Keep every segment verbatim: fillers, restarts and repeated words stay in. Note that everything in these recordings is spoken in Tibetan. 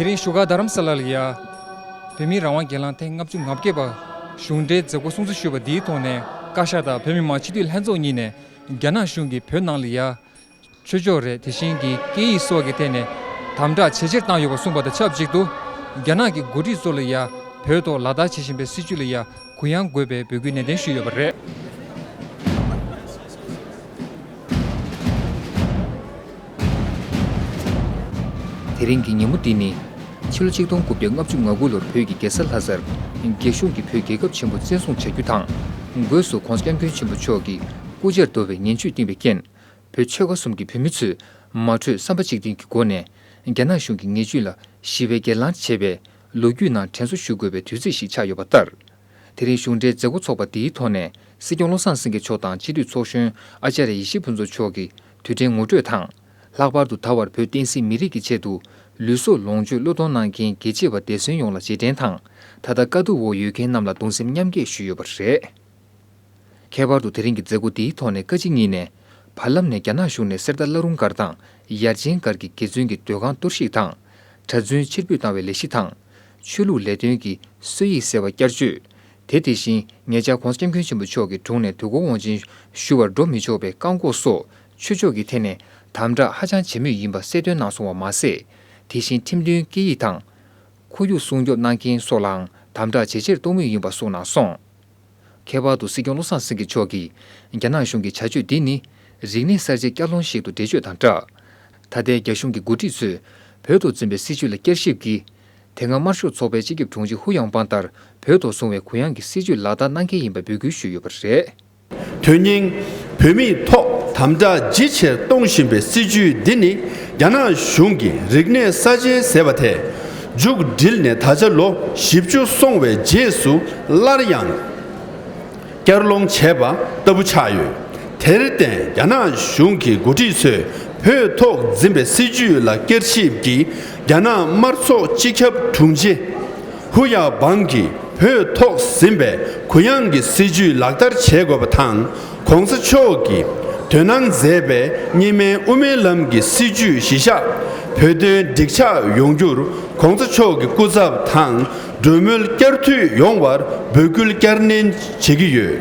དེ་རིང་བཞུགས་སྒར་རྡ་རམ་ས་ལ་ལ་ཡ། བོད་མིའི་རང་དབང་སྒེར་ལངས་ཐེངས་ལྔ་བཅུ་ང་བརྒྱད་པ་གཞུང་འབྲེལ་མཛད་སྒོ་སྲུང་བརྩི་ཞུས་པ་འདིའི་ཐོག་ནས། བཀའ་ཤག་དང་བོད་མི་མང་སྤྱི་འཐུས་ལྷན་ཚོགས་གཉིས་ནས་རྒྱ་ནག་གཞུང་གིས་བོད་ནང་ལ་ཡ། ཆོས་ཕྱོགས་རེད། དེ་བཞིན་གྱི་སྐད་ཡིག་སོགས་ཀྱི་ཐད་ནས་དམ་དྲག་ཇེ་ཆེར་བཏང་ཡོད་པ་གསུངས་པ་དང་ཆབས་ཅིག་ཏུ། རྒྱ་ནག་གི་འགོ་ཁྲིད་ཚོ་ལ་ཡ། བོད་ཐོག་ལག་བསྟར་བྱེད་བཞིན་པའི་སྲིད་བྱུས་ལ་ཡ། གུ་ཡངས་དགོས་པའི་འབོད་སྐུལ་ནན་ཏན་ཞུས་ཡོད་པ་རེད། དེ་རིང་གི་ཉིན་མོ་འདི་ནི། ཕྱི་ལོ་ཆིག་སྟོང་དགུ་བརྒྱ་ལྔ་བཅུ་ང་དགུ་ལོར་བོད་ཀྱི་རྒྱལ་ས་ལྷ་སར་རྒྱ་གཞུང་གིས་བོད་རྒྱལ་ཁབ་ཆེན་པོ་བཙན་བཟུང་བྱ་རྒྱུ་དང་། སྒོས་སུ་༸གོང་ས་༸སྐྱབས་མགོན་ཆེན་པོ་མཆོག་གི་སྐུ་ཕྱྭར་བསྡུ་བའི་ངན་བྱུས་བཏིང་བའི་རྐྱེན། བོད་ཆོལ་ཁ་གསུམ་གྱི་བོད་མི་ཚོས་མ་གྲོས་བསམ་པ་གཅིག་མཐུན་གྱི་སྒོ་ནས། རྒྱ་ནག་གཞུང་གི་ངན་བྱུས་ལ་ཞི་བའི་སྒེར་ལངས་བྱས་པའི་ལོ་རྒྱུས་ནང་དྲན་གསོ་ཞུ་དགོས་པའི་དུས་ཚིགས་ཤིག་ཆགས་ཡོད་པ་ལྟར། དེ་རིང་གཞུང་འབྲེལ་མཛད་སྒོ་ཚོགས་པ་འདིའི་ཐོག་ནས། སྲིད་སྐྱོང་བློ་བཟང་སེང་གེ་མཆོག་དང་སྤྱི་འཐུས་ཚོགས་གཞོན་ཨ་ཙརྱ་ཡེ་ཤེས་ཕུན་ཚོགས་མཆོག་གིས་དུས་དྲན་ངོ་སྤྲོད་དང་། ལྷག་པར་དུ་ད་བར་བོད་བསྟན་སྲིད་མི་རིགས་ཀྱི་ཆེད་དུ་ལུས་སྲོག་ལོངས་སྤྱོད་བློས་གཏོང་གནང་མཁན་རྒྱལ་གཅེས་པ་འདས་གསོན་ཡོངས་ལ་རྗེས་དྲན་དང་། ད་ལྟ་དཀའ་སྡུག་འོག་ཡོད་མཁན་རྣམས་ལ་གདུང་སེམས་མཉམ་སྐྱེད་ཞུས་ཡོད་པ་རེད། ཁྱད་པར་དུ་དེ་རིང་གི་མཛད་སྒོ་འདིའི་ཐོག་ནས་བཀའ་སྤྱི་གཉིས་ནས། བར་ལམ་ནས་རྒྱ་ནག་གཞུང་ནས་གསེར་རྟ་བླ་རུང་སྒར་དང་ཡར་ཆེན་སྒར་གྱི་དགེ་བཙུན་གྱི་སྡོད་ཁང་གཏོར་བཤིག་དང་། གྲྭ་བཙུན་ཕྱིར་འབུད་བཏང་བའི་ལས་གཞི་དང་། ཆོས་ལུགས་ལས་དོན་གྱི་སྲོལ་ཡིག་ཟེར་བ་བསྐྱར་བཅོས། དེ་དེ་བཞིན་ཉེ་ཆར་༸གོང་ས་༸སྐྱབས་མགོན་ཆེན་པོ་མཆོག་གི་དྲུང་ནས་དུས་འཁོར་དབང་ཆེན་ཞུ་བར་འགྲོ་མི་ཆོག་པའི་བཀག་འགོག་སོགས་ཆོས་ཕྱོགས་ཀྱི་ཐད་ནས་དམ་དྲག་ཧ་ཅང་བྱེད་མུས་ཡིན་པ་གསལ་སྟོན་གནང་སོང་བ་མ་ཟད། དེ་བཞིན་ཁྲིམས་མཐུན་སྐད་ཡིག་དང་། ཁོར་ཡུག་སྲུང་སྐྱོབ་གནང་མཁན་སོགས་ལའང་དམ་དྲག་ཇེ་ཆེར་གཏོང་མུས་ཡིན་པ་གསུངས་གནང་སོང་། ཁྱད་པར་དུ་སྲིད་སྐྱོང་བློ་བཟང་སེང་གེ་མཆོག་གིས། རྒྱ་ནག་གཞུང་གི་བྱ་སྤྱོད་འདི་ནི། རིག་གནས་གསར་བརྗེའི་བསྐྱར་སློང་ཞིག་ཏུ་འགྲེལ་བརྗོད་དང་སྦྲགས། ད་ལྟའི་རྒྱ་གཞུང་གི་འགོ་ཁྲིད་ཚོས། བོད་ཐོག་འཛིན་པའི་སྲིད་བྱུས་ལ་བསྐྱར་ཞིབ་ཀྱིས། དེ་སྔ་དམར་ཤོག་ཚོགས་པའི་སྤྱི་ཁྱབ་དྲུང་ཆེ་ཧུ་ཡང་པང་ལྟར། བོད་ཐོག་བཟུང་བའི་གུ་ཡངས་ཀྱི་སྲིད་བྱུས་ལག་བསྟར་གནང་གལ་ཡིན་པ་འབོད་སྐུལ་ཞུས་ཡོད་པ་རེད། དོན་སྙིང་། བོད་མིའི་ཐོག་དམ་དྲག་ཇེ་ཆེར་གཏོང་བཞིན་པའི་སྲིད་བྱུས་འདི་ནི། རྒྱ་ནག་གཞུང་གིས་རིག་གནས་གསར་བརྗེ་ཟེར་བ་དེ། མཇུག་བསྒྲིལ་ནས་ད་ཆ་ལོ་བཞི་བཅུ་སོང་བའི་རྗེས་སུ་སླར་ཡང་བསྐྱར་སློང་བྱས་པ་ལྟ་བུ་ཆགས་ཡོད། དེར་བརྟེན། རྒྱ་ནག་གཞུང་གི་འགོ་ཁྲིད་ཚོས་བོད་ཐོག་འཛིན་པའི་སྲིད་བྱུས་ལ་བསྐྱར་ཞིབ་ཀྱིས། རྒྱ་ནག་དམར་ཚོགས་སྤྱི་ཁྱབ་དྲུང་ཆེ་ཧུ་ཡ་བང་གིས་བོད་ཐོག་ཟིན་པའི་གུ་ཡངས་ཀྱི་སྲིད་བྱུས་ལག་བསྟར་བྱེད་དགོས་པ་དང་། ༸གོང་ས་མཆོག་གིས་དོ་སྣང་མཛད་པའི་གཉིས་སྨན་དབུ་མའི་ལམ་གྱི་སྲིད་བྱུས་གཞི་བཞག་བོད་དོན་འགྲིག་ཆགས་ཡོང་རྒྱུར། ༸གོང་ས་མཆོག་གི་སྐུ་ཚབ་དང་གྲོས་མོལ་བསྐྱར་མཐུད་ཡོང་བར་འབོད་སྐུལ་བསྐྱར་ནན་བྱེད་ཀྱི་ཡོད།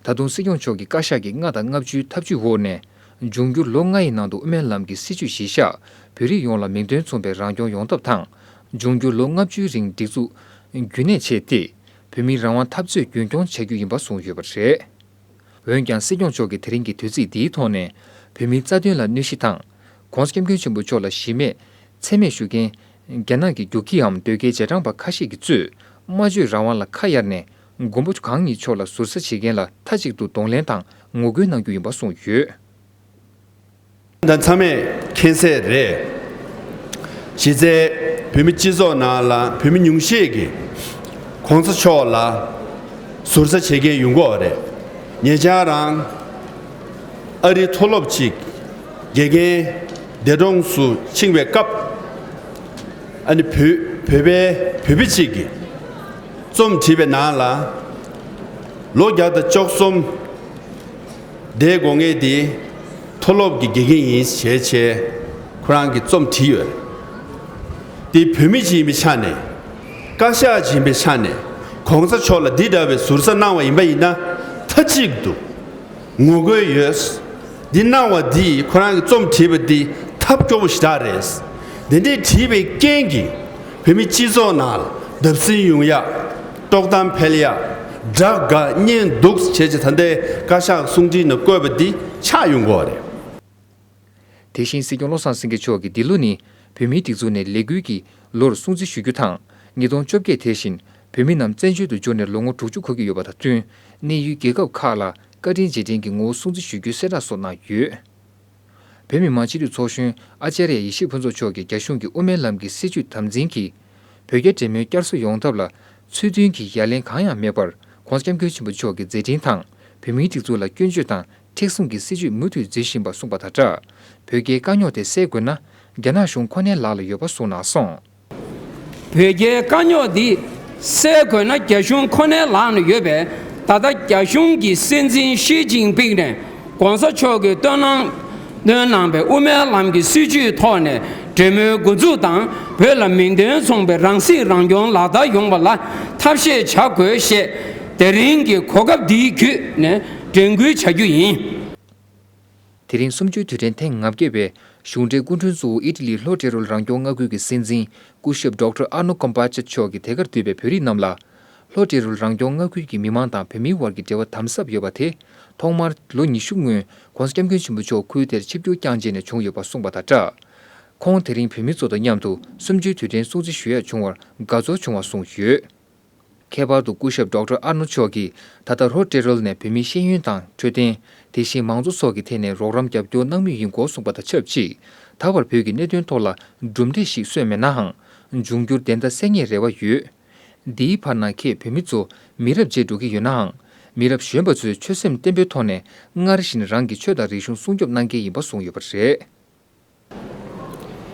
ད་དུང་སྲིད་སྐྱོང་མཆོག་གིས་བཀའ་ཤག་གི་ལྔ་དང་ལྔ་བཅུའི་ཐབས་ཇུས་འོག་ནས། འབྱུང་འགྱུར་ལོ་ལྔ་ཡི་ནང་དུ་དབུ་མའི་ལམ་གྱི་སྲིད་བྱུས་གཞི་བཞག་བོད་རིགས་ཡོངས་ལ་མིང་དོན་མཚུངས་པའི་རང་སྐྱོང་ཡོང་ཐབས་དང་། འབྱུང་འགྱུར་ལོ་ལྔ་བཅུའི་རིང་སྒྲིག་འཛུགས་རྒྱུན་གནས་བྱས་ཏེ། བོད་མིའི་རང་དབང་འཐབ་རྩོད་རྒྱུན་འཁྱོངས་བྱ་རྒྱུ་ཡིན་པ་གསུངས་ཡོད་པ་རེད། འོན་ཀྱང་། སྲིད་སྐྱོང་མཆོག་གིས་དེ་རིང་གི་དུས་ཚིགས་འདིའི་ཐོག་ནས། བོད་མིའི་རྩ་དོན་ལ་གནོད་གཞི་དང་། ༸གོང་ས་༸སྐྱབས་མགོན་ཆེན་པོ་མཆོག་ལ་གཞི་མེད་མཚན་སྨད་ཞུ་མཁན། རྒྱ་ནག་གི་རྒྱུག་ཁྱིའམ་ཟློས་གར་རྗེས་འབྲང་པ་ཁ་ཤས་ཀྱིས་གཙོས། སྨྲ་བརྗོད་རང་དབང་ལ་ཁ་གཡར་ནས། མགོན་པོ་གང་ཉིད་མཆོག་ལ་ཟུར་ཟ་བྱེད་མཁན་ལ་མཐའ་གཅིག་ཏུ་གདོང་ལེན་དང་ངོ་རྒོལ་གནང་རྒྱུ་ཡིན་པ་གསུངས་ཡོད། ད་ཚང་མས་མཁྱེན་གསལ་རེད། གཞི་རྩའི་བོད་མི་སྤྱི་ཚོགས་ནང་ལ་བོད་མི་ཉུང་ཤས་ཀྱིས་༸གོང་ས་མཆོག་ལ་ཟུར་ཟ་བྱེད་མཁན་ཡོང་གི་ཡོད་རེད། ཉེ་ཆར་རང་ཨ་རིའི་མཐོ་སློབ་ཅིག་དགེ་རྒན་འདས་གྲོངས་སུ་ཕྱིན་པའི་སྐབས། ཨ་ནི་བོད་བོད་པའི་བོད་པ་ཅིག་གིས་རྩོམ་བྲིས་པའི་ནང་ལ། ལོ་བརྒྱ་དང་བཅུ་གསུམ་འདས་དགོས་ངེས་དེ་མཐོ་སློབ་ཀྱི་དགེ་རྒན་ཡིན་ཞེས་བྱས་ཁོ་རང་གིས་རྩོམ་བྲིས་ཡོད། དེ་བོད་མི་ཅིག་ཡིན་པའི་ཆ་ནས། བཀའ་ཤག་ཅིག་ཡིན་པའི་ཆ་ནས། ༸གོང་ས་མཆོག་ལ་འདི་འདྲ་བའི་ཟུར་ཟ་གནང་བ་ཡིན་པ་ཡིན་ན། མཐའ་གཅིག་ཏུ་ངོ་རྒོལ་ཡོད། འདི་གནང་བ་འདིས་ཁོ་རང་གིས་རྩོམ་བྲིས་པ་འདི་ཐབས་སྐྱོ་པོ་ཞེ་དྲག་རེད། འདི་འདྲས་བྲིས་པའི་རྐྱེན་གྱིས་བོད་མི་སྤྱི་ཚོགས་ནང་ལ་བརྡབ་གསིག་ཡོང་ཡ། དཀྲོག་གཏམ་འཕེལ་ཡ། དགྲ་དགའ་གཉེན་སྡུག་བྱས་བྱས་ད་ལྟའི་བཀའ་ཤག་གསུང་འཕྲིན་ནང་བཀོད་པ་འདི་ཆགས་ཡོང་གི་ཡོད་རེད། དེ་བཞིན་སྲིད་སྐྱོང་བློ་བཟང་སེང་གེ་མཆོག་གིས་འདི་ལོ་ནི་བོད་མིའི་སྒྲིག་འཛུགས་ནས་ལས་འགུལ་གྱི་ལོར་སྲུང་བརྩི་ཞུ་རྒྱུ་དང་། ཉིས་སྟོང་བཅོ་བརྒྱད་དེ་བཞིན་བོད་མི་རྣམས་བཙན་བྱོལ་དུ་འབྱོར་ནས་ལོ་ངོ་དྲུག་ཅུ་འཁོར་གྱི་ཡོད་པ་དང་བསྟུན། གནས་ཡུལ་རྒྱལ་ཁབ་ཁག་ལ་བཀའ་དྲིན་རྗེས་དྲན་གྱི་ངོ་བོ་སྲུང་བརྩི་ཞུ་རྒྱུའི་གསལ་བསྒྲགས་སོགས་གནང་ཡོད། བོད་མི་མང་སྤྱི་འཐུས་ཚོགས་གཞོན་ཨ་ཙརྱ་ཡེ་ཤེས་ཕུན་ཚོགས་མཆོག་གིས་རྒྱ་གཞུང་གིས་དབུ་མའི་ལམ་གྱི་སྲིད་བྱུས་དམ་འཛིན་གྱིས། བོད་རྒྱ་འབྲེལ་མོལ་བསྐྱར་གསོ་ཡོང་ཐབས་ལ་ཚུལ་མཐུན་གྱི་ཡ་ལན་གང་ཡང་མེད་པར། ༸གོང་ས་༸སྐྱབས་མགོན་ཆེན་པོ་མཆོག་གི་མཛད་འཕྲིན་དང་། བོད་མིའི་སྒྲིག་འཛུགས་ལ་སྐྱོན་བརྗོད་དང་མཁྲེགས་བཟུང་གི་སྲིད་བྱུས་མུ་མཐུད་འཛིན་བཞིན་པ་གསུངས་པ་དང་སྦྲགས། བོད་རྒྱའི་དཀའ་རྙོག་དེ་སེལ་དགོས་ན། རྒྱ་ནག་གཞུང་ཁོ་ནའི་ལག་ལ་ཡོད་པ་གསུངས་གནང་སོང་། བོད་རྒྱའི་དཀའ་རྙོག་འདི་སེལ་དགོས་ན། རྒྱ་གཞུང་ཁོ་ནའི་ལག་ན་ཡོད་པས། ད་ལྟ་རྒྱ་གཞུང་གི་སྲིད་འཛིན་ཞི་ཅིན་ཕིང་ནས་༸གོང་ས་མཆོག་གིས་བཏོན་གནང་བཏོན་གནང་བའི་དབུ་མའི་ལམ་གྱི་སྲིད་བྱུས་ཐོག་ནས། གྲོས་མོལ་འགོ་འཛུགས་དང་བོད་ལ་མིང་དོན་མཚུངས་པའི་རང་སྲིད་རང་སྐྱོང་ལག་བསྟར་ཡོང་བ་ལ་ཐབས་ཤེས་བྱ་དགོས་ཞེས་དེ་རིང་གི་གོ་སྐབས་འདི་བརྒྱུད་ནས་དྲན་སྐུལ་བྱ་རྒྱུ་ཡིན། དེ་རིང་གསུམ་བཅུའི་དུས་དྲན་ཐེངས་ང་བརྒྱད་པའི་གཞུང་འབྲེལ་སྐུ་མགྲོན་གཙོ་བོ་ཨི་ཊ་ལིའི་ལྷོ་ཏེ་རོལ་རང་སྐྱོང་མངའ་ཁུལ་གྱི་སྲིད་འཛིན་སྐུ་ཞབས་ཌོག་ཊར་ཨར་ནོ་ཀམ་པ་ཅ་མཆོག་གིས་དེ་གར་འདུས་པའི་བོད་རིགས་རྣམས་ལ། ལྷོ་ཏེ་རོལ་རང་སྐྱོང་མངའ་ཁུལ་གྱི་མི་མང་དང་བོད་མིའི་བར་གྱི་འབྲེལ་བ་དམ་ཟབ་ཡོད་པ་དེ། ཐོག་མར་ལོ་ཉི་ཤུ་སྔོན་༸གོང་ས་༸སྐྱབས་མགོན་ཆེན་པོ་མཆོག་ཁུལ་དེར་ཆིབས་བསྒྱུར་བསྐྱངས་རྗེས་ནས་བྱུང་ཡོད་པ་གསུངས་པ་དང་སྦྲགས། ཁོང་དེ་རིང་བོད་མི་ཚོ་དང་མཉམ་དུ་གསུམ་བཅུའི་དུས་དྲན་སྲུང་བརྩི་ཞུ་ཡས་བྱུང་བར་དགའ་ཚོར་བྱུང་བ་གསུངས་ཡོད། ཁྱད་པར་དུ་སྐུ་ཞབས་ཌོག་ཊར་ཨར་ནོ་མཆོག་གིས་ད་ལྟ་ལྷོ་ཏེ་རོལ་ནས་བོད་མིའི་ཤེས་ཡོན་དང་འཕྲོད་བསྟེན། དེ་བཞིན་མང་གཙོ་སོགས་ཀྱི་ཐད་ནས་རོགས་རམ་རྒྱབ་སྐྱོར་གནང་མུས་ཡིན་སྐོར་གསུངས་པ་དང་ཆབས་ཅིག་ད་བར་བོད་ཀྱི་གནད་དོན་ཐོག་ལ་གྲུབ་འབྲས་ཤིག་སོན་མེད་ནའང་། འབྱུང་འགྱུར་བདེན་མཐའ་གསལ་ངེས་རེ་བ་ཡོད། འདིའི་བར་ན་ཁྱེད་བོད་མི་ཚོ་མི་རབས་བརྗེ་འགྲོ་གི་ཡོད་ནའང་། མི་རབས་གཞོན་པ་ཚོས་ཆོད་སེམས་བརྟན་པོའི་ཐོག་ནས་སྔར་བཞིན་རང་གི་ཆོས་དང་རིག་གཞུང་སྲུང་སྐྱོབ་གནང་གལ་ཡིན་པ་གསུངས་ཡོད་པ་རེད།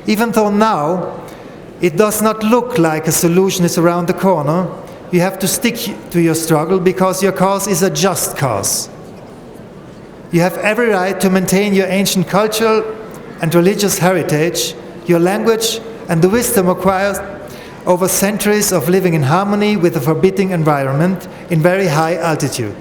Even though now it does not look like a solution is around the corner, you have to stick to your struggle because your cause is a just cause. You have every right to maintain your ancient cultural and religious heritage, your language, and the wisdom acquired over centuries of living in harmony with a forbidding environment in very high altitude.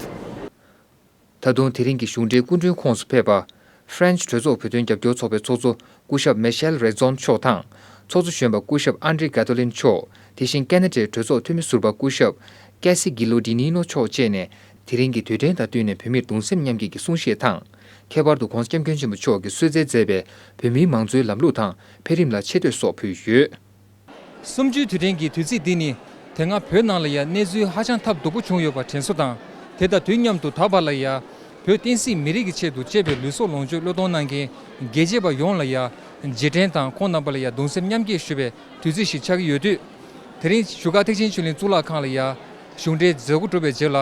ད་དུང་དེ་རིང་གི་གཞུང་འབྲེལ་སྐུ་མགྲོན་ཁོངས་སུ་ཕེབས་པ། ཧྥ་རན་ཆི་གྲོས་ཚོགས་བོད་དོན་རྒྱབ་སྐྱོར་ཚོགས་པའི་ཚོགས་གཙོ་སྐུ་ཞབས་མེ་ཤེལ་རེག་ཛོན་མཆོག་དང་། ཚོགས་གཙོ་གཞོན་པ་སྐུ་ཞབས་ཨན་ཌྲེ་གྷ་ཏོ་ལིན་མཆོག་དེ་བཞིན་ཀེ་ན་ཌའི་གྲོས་ཚོགས་འཐུས་མི་ཟུར་པ་སྐུ་ཞབས་ཀེ་སི་གྷི་ལོ་ཌི་ནི་ནོ་མཆོག་བཅས་ནས་དེ་རིང་གི་དུས་དྲན་དང་བསྟུན་ནས་བོད་མིར་གདུང་སེམས་མཉམ་སྐྱེད་ཀྱི་གསུང་བཤད་དང་། ཁྱད་པར་དུ་༸གོང་ས་༸སྐྱབས་མགོན་ཆེན་པོ་མཆོག་གིས་གསོལ་སྩལ་མཛད་པའི་བོད་མིའི་མང་གཙོའི་ལམ་ལུགས་དང་འཕེལ་རིམ་ལ་ཆེ་བསྟོད་སོགས་ཕུལ་ཡོད། གསུམ་བཅུའི་དུས་དྲན་གྱི་དུས་ཚིགས་འདི་ནི་དེ་སྔ་བོད་ནང་ལ་ཡང་གནས་ཚུལ་ཧ་ཅང་ཐབས་སྡུག་པོ་བྱུང་ཡོད་པ་དྲན་གསོ་དང་། དེ་དང་དུས་མཉམ་དུ་ད་བར་ལ་ཡང་བོད་བསྟན་སྲིད་མི་རིགས་ཀྱི་ཆེད་དུ་གཅེས་པའི་ལུས་སྲོག་ལོངས་སྤྱོད་བློས་གཏོང་གནང་མཁན་རྒྱལ་གཅེས་པ་ཡོངས་ལ་ཡང་རྗེས་དྲན་དང་ཁོང་རྣམ་པ་ལ་ཡང་གདུང་སེམས་མཉམ་སྐྱེད་ཞུ་བའི་དུས་ཚིགས་ཤིག་ཆགས་ཀྱི་ཡོད་དུས། དེ་རིང་བཞུགས་སྒར་ཐེག་ཆེན་ཆོས་གླིང་གཙུག་ལག་ཁང་ལ་ཡང་གཞུང་འབྲེལ་མཛད་སྒོ་གྲུབ་པའི་རྗེས་ལ།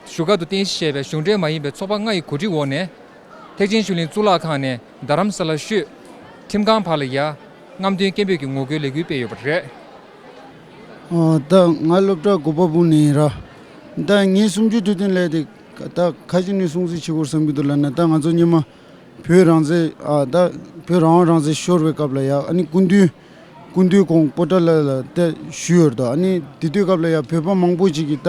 བཞུགས་སྒར་དུ་རྟེན་གཞི་བྱས་པའི་གཞུང་འབྲེལ་མ་ཡིན་པའི་ཚོགས་པ་ལྔ་ཡི་གོ་སྒྲིག་འོག་ནས། ཐེག་ཆེན་ཆོས་གླིང་གཙུག་ལག་ཁང་ནས་རྡ་རམ་ས་ལ་ཤོད་ཁྲིམས་ཁང་བར་ལ་ཡ་རྔམ་སྟོན་སྐད་འབོད་ཀྱི་ངོ་རྒོལ་ལས་འགུལ་སྤེལ་ཡོད་པ་རེད། ཨོ། ད་ང་སློབ་གྲྭ་དགུ་པ་བུ་ནས་ཡིན་ར། ད་ངས་གསུམ་བཅུའི་དུས་དྲན་ལས་དེ་ད་ཁ་ཅིག་ནས་སྲུང་བརྩི་བྱེད་དགོས་བསམ་གྱི་འདུག་ལབ་ན། ད་ང་ཚོ་སྔོན་མ་བོད་རང་བཙན་ཨ་ད་བོད་རང་དབང་རང་བཙན་ཤོར་བའི་སྐབས་ལ་ཡ། ཨ་ནི་སྐུ་མདུན་སྐུ་མདུན་ཁོང་པོ་ཏཱ་ལ་ལ་ད་ཞུས་ཡོད་རེད། ཨ་ནི་དེ་དུས་སྐབས་ལ་ཡ་བོད་པ་མང་པོ་ཅིག་གིས་ད་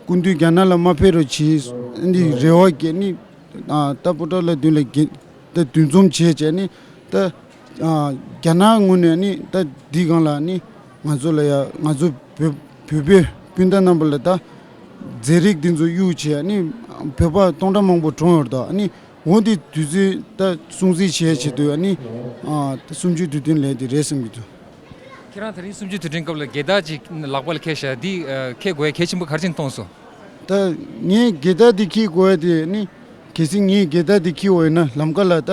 སྐུ་མདུན་རྒྱ་ནག་ལ་མ་ཕེབས་རོགས་བྱེད། ཨ་ནི་རེ་བ་སྐྱེས། ཨ་ནི་ད་པོ་ཏཱ་ལ་མདུན་ལ་གི་ད་འདུ་འཛོམས་བྱས་བྱས་ནི་ད་རྒྱ་ནག་ངོས་ནས་ནི་ད་འདི་སྒང་ལ་ནི་ང་ཚོ་ལ་ཡ་ང་ཚོ་བོད་བོད་པའི་སྤུན་ཟླ་རྣམ་པ་ལ་ད་རྫས་རིགས་འདི་ཚོ་གཡུག་བྱས་ནི་བོད་པ་སྟོང་ཕྲག་མང་པོ་གྲོངས་ཡོད་རེད། ད་ནི་འོ་འདི་དུས་ཚོད་ད་སྲུང་བརྩི་བྱས་བྱེད་དུས་ཨ་ནི་ཨ་ད་གསུམ་བཅུའི་དུས་སྟོན་ལས་དེ་རེད་བསམ་གྱི་འདུག་ཁྱེད་རང་དེ་རིང་གསུམ་བཅུའི་དུས་དྲན་སྐབས་ལ་རྒྱལ་དར་ཅིག་ལག་པ་ལ་འཁྱེར་བཞག་འདི་འཁྱེར་དགོས་ཡ་གལ་ཆེན་པོ་ག་རེ་བྱས་ནས་མཐོང་སོང་། ད་ངས་རྒྱལ་དར་འདི་འཁྱེར་དགོས་ཡ་དེ་ནི་གལ་སྲིད་ངས་རྒྱལ་དར་འདི་འཁྱེར་བ་ཡིན་ན་ལམ་ཁ་ལ་ད་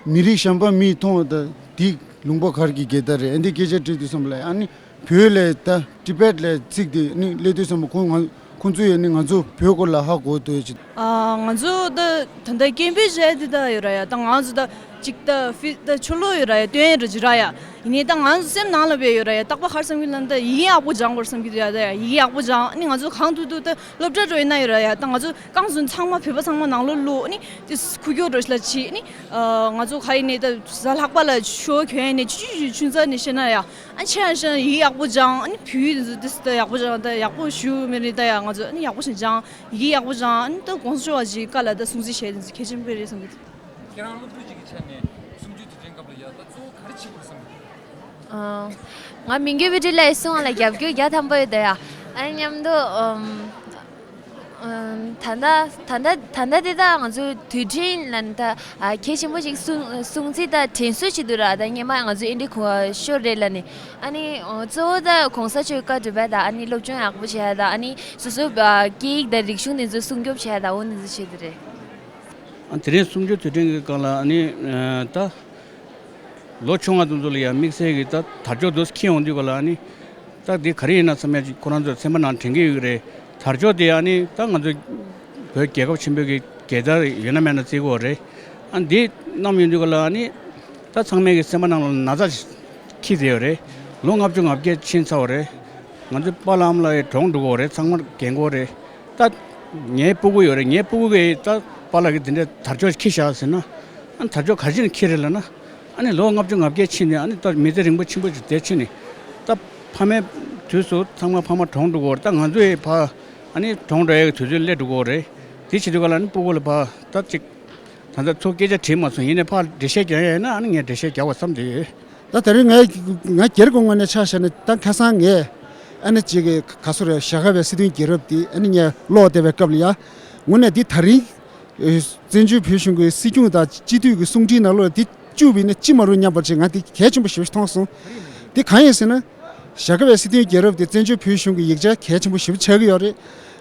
མི་རིགས་གཞན་པ་མིས་མཐོང་བ་ད་འདི་ལུང་པ་ག་རེ་གི་རྒྱལ་དར་རེད། ཨ་འདི་སྐད་ཆ་དྲིས་དུས་ཙམ་ལ་ཨ་ནི། བོད་ལས་ད་ཊི་བེཊ་ལས་ཚིག་དེ་ནི་སླེབས་དུས་ཙམ་པ་ཁོང་ང་ཁོང་ཚོས་ཡང་ནི་ང་ཚོ་བོད་སྐོར་ལ་ཧ་གོ་ཐུབ་ཡོད་ཅིག་ཨ་ང་ཚོ་ད་ད་ལྟ་སྐད་འབོད་བྱས་དེ་ད་ཡོད་ར་ཡ། ད་ང་ཚོ་ད་ཅིག་ད་ཕི་ད་ཕྱི་ལོགས་ཡོད་ར་ཡ། སྟོན་ཡ་ར་ཅིག་ར་ཡ། ཡིན་ནའི་ད་ང་ཚོ་སེམས་ནང་ལ་བས་ཡོད་ར་ཡ། རྟག་པར་ཧར་བསམ་གྱི་ལ་ད་ཡི་གེ་ཡག་པོ་སྦྱང་དགོས་བསམ་གྱི་ཡ། ད་ཡ་ཡི་གེ་ཡག་པོ་སྦྱང་ནི་ང་ཚོ་གང་ཐུབ་ཐུབ་ད་སློབ་གྲྭ་འགྲོ་ཡིན་ན་ཡོད་ར་ཡ། ད་ང་ཚོ་རྐང་བཙུན་ཚང་མ་བོད་པ་ཚང་མ་ནང་ལོགས་བླུགས་ནི་དེ་ཁུག་ཀྱོག་འགྲོ་ཞིག་ལ་ཕྱིན་ནི་ང་ཚོ་ག་ཡིན་ནའི་ད་གཟའ་ལྷག་པ་ལ་ཤོ་གྱོན་ནས་ཆུ་ཆུ་ཆུ་ཆུན་ཚ་ནས་ཤེས་ན་ཡ། ཨ་ཆེ་ཡང་ཤེས་ན་ཡིག་ཡག་པོ་སྦྱང་། ཨ་ནི་བོད་ཡིག་འདི་ཚོ་ཏིས་ཏི་ཡག་པོ་སྦྱང་། ད་ཡག་པོ་ཞུ་མེད་རེད། ད་ཡ་ང་ཚོ་ཨ་ནི་ཡག་པོ་ཞིག་སྦྱང་། ཡིག་ཡག་པོ་སྦྱང་། ཨ་ནི་ད་གོང་ས་མཆོག་བ་ཞིག་བཀའ་ལ་ད་སྲུང་བརྩི་བྱས་འདི་ཚོ་གལ་ཆེན་པོ་རེད་བསམ་གི་འདུག་ཁྱེད་རང་སློབ་ཕྲུག་ཅིག་གི་ཆ་ནས་གསུམ་བཅུའི་དུས་དྲན་སྐབས་ལ་ཡ་ད་གཙོ་བོ་ག་རེ་བྱེད་དགོས་བསམ་གི་འདུག་ང་མི་འགྱུར་བའི་འཕྲིན་ལས་གསུང་བ་ལ་རྒྱབ་སྐྱོར་བརྒྱ་ཐམ་པ་ཡོད་ད་ཡ། ཨ་ནི་མཉམ་དུ་ཨམ། ད་ལྟ་ད་ལྟ་ད་ལྟ་དེ་དག་ང་ཚོའི་དུས་དྲན་ལ་ནི་ད་གལ་ཆེན་པོ་ཞིག་སྲུང་སྲུང་བརྩི་དང་དྲན་གསོ་བྱེད་དུས་ར། ད་སྔོན་མ་ང་ཚོའི་ཨིན་ཌི་ཁོ་ཤོར་རེད་ལ་ནི། ཨ་ནི་གཙོ་བོ་ད་གོང་ས་མཆོག་བཀའ་སྒྲུབ་པ་དང་། ཨ་ནི་སློབ་སྦྱོང་ཡག་པོ་བྱེད་ཡ་དང་། ཨ་ནི་སོ་སོའི་སྐད་ཡིག་དང་རིག་གཞུང་དེ་ཚོ་སྲུང་སྐྱོབ་བྱེད་ཡ་དང་། འོ་དེ་ཚོ་བྱེད་དུས་རེད། དེ་རིང་གསུམ་བཅུའི་དུས་དྲན་གྱི་སྒང་ལ་ཨ་ནི་ད། ལོ་བཅོ་ལྔ་ཙམ་ཚོ་ལ་ཡང་དམིགས་བསལ་གྱི་ད་དར་ལྕོག་འདུག་འཁྱེར་ཡོང་དུས་ག་ལ་ཨ་ནི། ད་འདི་ག་རེ་ཡིན་ན་བསམ་ཡ་ཅིག་ཁོ་རང་ཚོ་སེམས་པ་ནང་དྲན་གྱི་ཡོད་ཀྱི་རེད། དར་ལྕོག་དེ་ཨ་ནི་ད་ང་ཚོ་བོད་རྒྱལ་ཁབ་ཆེན་པོའི་གི་རྒྱལ་དར་ཡོད་ན་མེད་ན་བརྩི་གི་ཡོད་རེད། ཨ་འདི་བསྣམས་ཡོང་དུས་ག་ལ་ཨ་ནི། ད་ཚང་མའི་གི་སེམས་པ་ནང་ལ་ན་ཚ་ཅིག་འཁྱེར་བསྡད་ཡོད་རེད། ལོ་ལྔ་བཅུ་ང་བརྒྱད་ཕྱིན་ཚར་བ་རེད། ང་ཚོའི་པཱ་ལགས་ཨ་མ་ལགས་ཡང་གྲོངས་འགྲོ་གི་ཡོད་རེད། ཚང་མ་རྒན་གོག་རེད། ད་ངའི་སྤུ་གུ་ཡོད་རེད། ངའི་སྤུ་གུ་གིས་ད་པཱ་ལགས་ཀྱིས་འདི་འདྲའི་དར་ལྕོག་འཁྱེར་བཞག་ཟེར་ན། ཨ་དར་ལྕོག་ག་རེ་བྱས་ནས་འཁྱེར་རེད་ལབ་ན། ཨ་ ཨ་ནི་ལོ་ལྔ་བཅུ་ང་བརྒྱད་ཕྱིན་ནས་ཨ་ནི་ད་མི་ཚེ་རིང་པོ་ཕྱིན་པོ་ཅིག་དེ་ཕྱིན་ནས་ད་ཕ་མའི་དུས་སུ་ཚང་མ་ཕ་མ་གྲོངས་འགྲོ་གི་ཡོད་རེད། ད་ང་ཚོའི་ཕ་ཨ་ནི་གྲོངས་འགྲོ་ཡའི་དུས་ཚོད་སླེབས་འགྲོ་གི་ཡོད་རེད། དེ་བྱེད་དུས་ག་ལ་ཨ་ནི་སྤུ་གུ་ལ་ཕ་ད་ཅིག་ད་ལྟ་ཚོ་སྐད་ཆ་དྲིས་མ་སོང་། ཡིན་ནའི་ཕར་འགྲེལ་བཤད་རྒྱག་ཡ་ཡིན་ན་ཨ་ནི་ངས་འགྲེལ་བཤད་རྒྱག་པ་བསམ་བསྡད་ཡོད། ད་དེ་རིང་ངས་ང་སྒེར་གྱི་ངོས་ནས་ཆ་བཞག་ན་ད་ཁ་སང་ངས་ཨ་ནི་ཅིག་ག་སོ་རེད། བྱ་དཀའ་བའི་སྲིད་དོན་རྒྱལ་རབས་དེ་ཨ་ནི་ངས་ཀློག་བསྡད་པའི་སྐབས་ལ་ཡ། དངོས་གནས་འདི་ད་རིང་བཙན་བྱོལ་བོད་གཞུང་གི་སྲིད་སྐྱོང་དང་སྤྱི་འཐུས་ཀྱི་གསུང་འཕྲིན་ནང་ལོགས་འདི་བཅུག་པ་ཡིན་ན་ཅི་མ་རུང་སྙམ་པ་ཅིག་ང་འདི་གལ་ཆེན་པོ་ཞེ་པོ་ཅིག་མཐོང་སོང་། འདི་གང་ཡིན་ཟེར་ན། བྱ་དཀའ་བའི་སྲིད་དོན་རྒྱལ་རབས་དེ་བཙན་བྱོལ་བོད་གཞུང་གི་ཡིག་ཆ་གལ་ཆེན་པོ་ཞེ་པོ་ཆགས་ཀྱི་ཡོད་རེད།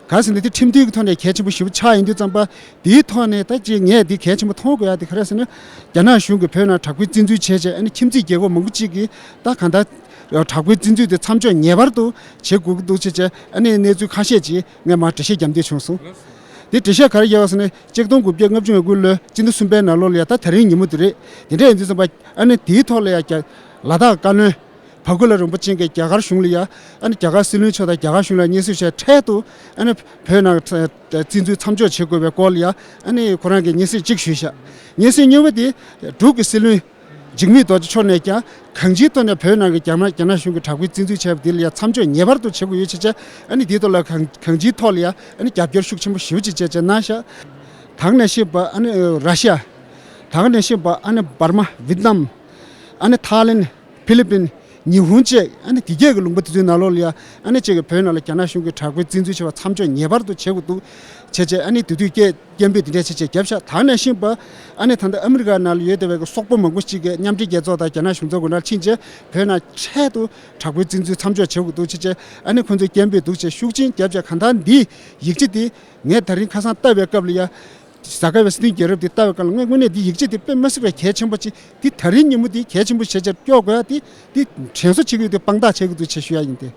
གང་ཟེར་ན་དེ་ཁྲིམས་མཐུན་གྱི་ཐོག་ནས་གལ་ཆེན་པོ་ཞེ་པོ་ཆགས་ཡིན་དུས་ཙམ་པ། དེའི་ཐོག་ནས་ད་ཅིག་ངས་འདི་གལ་ཆེན་པོ་མཐོང་དགོས་ཡ་དེ་ག་རེ་ཟེར་ན། རྒྱ་ནག་གཞུང་གིས་བོད་ནང་དྲག་པོའི་བཙན་འཛུལ་བྱས་བྱས་ཨ་ནི་ཁྱིམ་མཚེས་རྒྱལ་ཁབ་མང་པོ་ཅིག་གིས་ད་གང་ལྟར་དྲག་པོའི་བཙན་འཛུལ་དེ་མཚམས་འཇོག་ངེས་པར་དུ་བྱེད་དགོས་ཀྱི་འདུག་ཅེས་བྱས་ཨ་ནི་གནས་ཚུལ་ཁ་ཤས་ཅིག་ངས་མར་འགྲེལ་བཤད་རྒྱབ་འདོད་བྱུང་སོང་། དེ་འགྲེལ་བཤད་ག་རེ་རྒྱག་པ་ཟེར་ན། ཆིག་སྟོང་དགུ་བརྒྱ་ལྔ་བཅུ་ང་དགུ་ལོའི་སྤྱི་ཟླ་གསུམ་པའི་ནང་ལོགས་ལ་ཡ་ད་དེ་རིང་ཉིན་མོ་དེ་རེད། དེ་འདྲ་ཡིན་དུས་ཙམ་པ་ཨ་ནི་དེའི་ཐོག་ལ་ཡ་རྒྱ་ལ་དྭགས་བཀའ་བློན་བ་ཀུ་ལ་རིན་པོ་ཆེ་གིས་རྒྱ་གར་གཞུང་ལ་ཡ་ཨ་ནི་རྒྱ་གར་སྲིད་བློན་མཆོག་དང་རྒྱ་གར་གཞུང་ལ་སྙན་སེང་ཞུས། འཕྲལ་དུ་ཨ་ནི་བོད་ནང་བཙན་འཛུལ་མཚམས་འཇོག་བྱེད་དགོས་པའི་སྐོར་ལ་ཡ་ཨ་ནི་ཁོ་རང་གིས་སྙན་སེང་གཅིག་ཞུས་ཤག་སྙན་སེང་གཉིས་པ་དེ་འབྲུག་གི་སྲིད་བློན་འཇིགས་མེད་རྡོ་རྗེ་མཆོག་ནས་ཀྱང་གང་ཅིའི་ཐོག་ནས་བོད་ནང་གི་རྒྱ་ནག་རྒྱ་ནག་གཞུང་གིས་དྲག་པོའི་བཙན་འཛུལ་བྱས་པ་དེ་ལ་ཡ་མཚམས་འཇོག་ངེས་པར་དུ་བྱེད་དགོས་ཡོད་ཅེས་བྱས་ཨ་ནི་དེའི་ཐོག་ལ་གང་གང་ཅིའི་ཐོག་ལ་ཡ་ཨ་ནི་རྒྱབ་སྐྱོར་ཤུགས་ཆེན་པོ་ཞེ་པོ་ཅིག་བྱས་བྱས་གནང་ཤག་ད་ག་ནང་བཞིན་པ་ཨ་ནི་ར་ཤི་ཡ། ད་ག་ནང་བཞིན་པ་ཨ་ནི་འབར་མ། ཝི་ཏི་ནམ། ཨ་ནི་ཐའི་ལེན། ཕི་ལི་པིན། ཉི་ཧོང་བཅས་ཨ་ནི་དེ་གས་ཀྱི་ལུང་པ་དེ་ཚོའི་ནང་ལོགས་ལ་ཡ་ཨ་ནི་གཅིག་གི་བོད་ནང་ལ་རྒྱ་ནག་གཞུང་གིས་དྲག་པོའི་བཙན་འཛུལ་བྱས་པ་མཚམས་འཇོག་ངེས་པར་དུ་བྱེད་དགོས་འདུག་བྱས་བྱས་ཨ་ནི་དེ་དུས་སྐད་སྐད་འབོད་དེ་འདྲ་བྱས་བྱས་བརྒྱབ་ཤག་ད་ག་ནང་བཞིན་པ་ཨ་ནི་ད་ལྟ་ཨ་མི་རི་ཀ་ནང་ལ་ཡོད་བསྡད་པའི་གི་སོག་པོ་མང་པོ་ཞིག་གིས་མཉམ་འབྲེལ་རྒྱལ་ཚོགས་དང་རྒྱ་ནག་གཞུང་ཚབ་ཁང་ནང་ཕྱིན་བྱས་བོད་ནང་འཕྲལ་དུ་དྲག་པོའི་བཙན་འཛུལ་མཚམས་འཇོག་བྱེད་དགོས་འདུག་བྱས་བྱས་ཨ་ནི་ཁོང་ཚོས་སྐད་འབོད་འདུག་བྱས་ཤུགས་ཆེན་བརྒྱབ་བྱས་གང་ལྟར་འདི་ཡིག་ཆ་འདི་ངས་ད་རིང་ཁ་སང་ལྟ་བའི་སྐབས་ལ་ཡ། བྱ་དཀའ་བའི་སྲིད་དོན་རྒྱལ་རབས་འདི་ལྟ་བའི་སྐབས་ལ་ངས་དངོས་གནས་འདི་ཡིག་ཆ་འདི་དཔེ་མི་སྲིད་པའི་གལ་ཆེན་པོ་ཅིག་འདི་ད་རིང་ཉིན་མོ་འདི་གལ་ཆེན་པོ་ཞེ་ཅིག་སྐྱོར་དགོས་ཡ་འདི་འདི་དྲན་གསོ་བྱེད་ཀྱི་ཡོད་དུས་དཔང་རྟགས་བྱེད་ཀྱི་འདུག་ཅེས་ཞུ་ཡ་ཡིན་ཏེ།